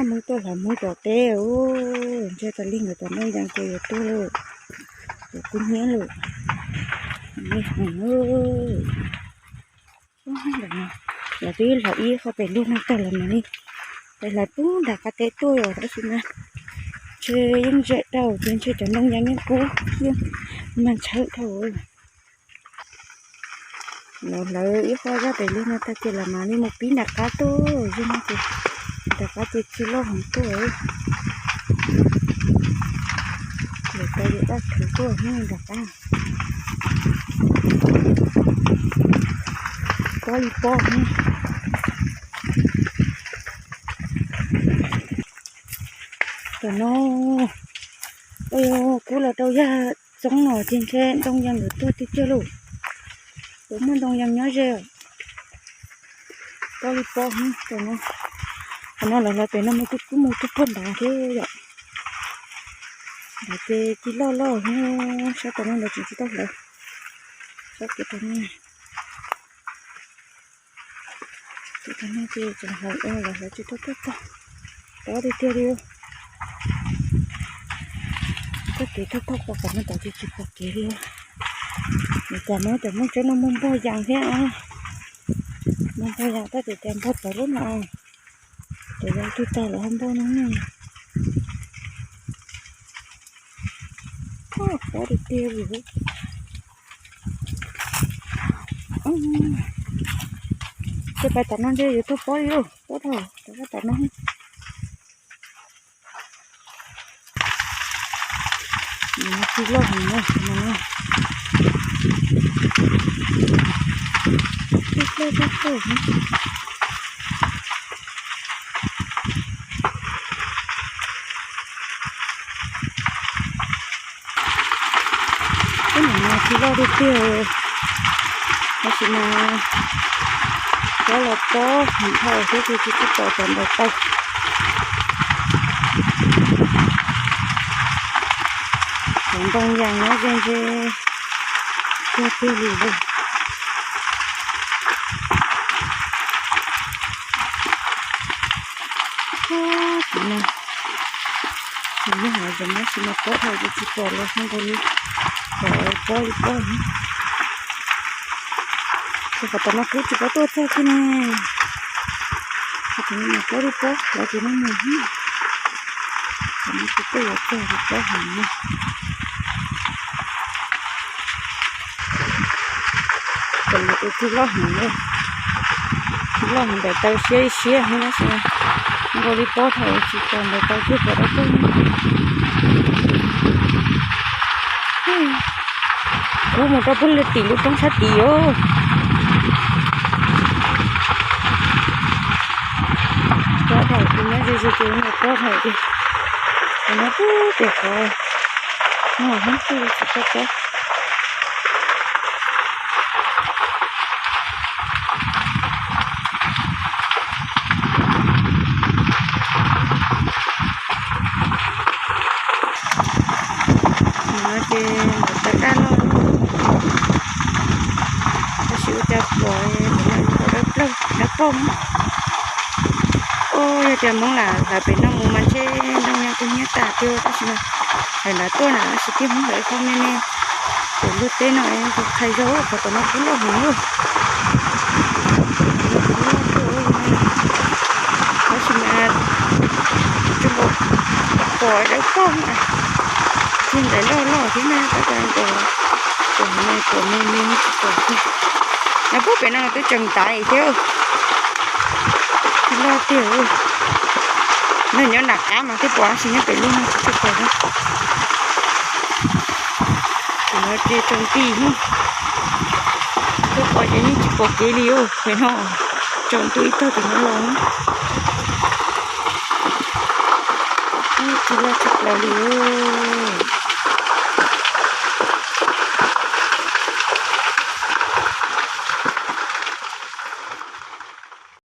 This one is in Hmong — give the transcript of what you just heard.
Hmoob tuaj hlawv Hmoob tom teb, ntshe tas li nkawd cov ntoo yas ces yuav tuag lawm, yuav kub hnyiab lawm. Lawv twb hlawv ib qho pem lub no tag lawm mas li, peb hlawv pub nram qab teb tuaj tab sis mas ntshe yeej ze tau ces ntshe cov ntoo yas yeej kub yeej mag ntshawv dhau. Lawv hlawv ib qho zaj pem lub no tag ces lawv mam li mus pib nram qab tuaj, zaj no ces nram qab ces tsis loj heev tuaj. Lawv tau yuav dab khwv tuaj nram qab. Pob li pob. Tam no, kub los rau yaj txoob no ces ntshe ntoo yas nkawd tuag tiag tiag lauj. Kuv muaj ntoo yas nyob ze. Pob li pob. Tam no lawv hlawv pem no mus twb kub mus twb puag nrad thiab yom. Nrad ces tsis loj loj, sab tam no lawv tseem tsis tau hlawv. Sab kev tam no, kev tam no ces tseem hlawv, lawv hlawv tsis tau tuaj tag. Pob tiag tiag li. Txoj kev thauj thauj qhov qhov no tod ces tsis pom kev li. Nws cas muab cov Hmoob tsob no muag npog yas thiab, muag npog yas tab sis cas npog txawv lub no. Cov yas twg tag lawm ho npog no ne. Pob tiag tiag li. Ces pais tam no ntshe yuav tuag pob li lauj, pob dhau, rov qab tam no. Tsis loj heev na, tsis loj tsis loj. Tib num no tsis loj tiag tiag, tab sis mas pob los pob heev dhau thiab ces tsis txawj pom cov ntawd tau. Cov ntoo yas nyob ze ntshe tuag tiag li lauj. Tam no, tam no hais tias tab sis mas pob dhau ces tsis pom los zoo nkaus li, pom pob li pob. Ces qhov tom no kuv tsis paub tuaj txog kiag ne. Qhov tom no mas pob li pob, lawv ces no mus, tam no kuv tuaj yuav txog li pob heev na. Tam no ces tsis loj heev li, tsis loj heev, nplaim taw siab siab heev tab sis nkaus li pob dhau tsis pom nplaim taw thiab pom dab tuaj. Kub mus rau pug li tim lub roob sab tid os. Pob dhau ces nyob ze ze ces nws pob dhau ces, ces nyob pub pem qhov no Hmoob twb tsis tau pob. No ces nplaim taw daj loj, tab sis ua cas pom pom dawb plaug dawb paug. Ua yog tias Hmoob lam hlawv pem no mus mas ntshe ntoo yas kuj hnyiab tas tiag tab sis mas hlawv nrad tuaj na tab sis tiag Hmoob hlawv ib qho me me. Pem lub teb no kuv qhia zog qhov tom no kub loj heev lauj. Tab sis mas tsis pom dawb paug na, tsis nplaim loj loj thiab na tab sis pom me me tsis pom kiag. No pub pem no twb tseem ntav thiab. Tsis loj tiag. No nyob nram qab mas twb pom tab sis nyob pem lub no tsis pom na. Tam no ces tsaus ntuj, tuaj pom ces yeej tsis pom kev li os. Pem no tsaus ntuj ib tog tim no los, tsis loj tshaj plaws li os.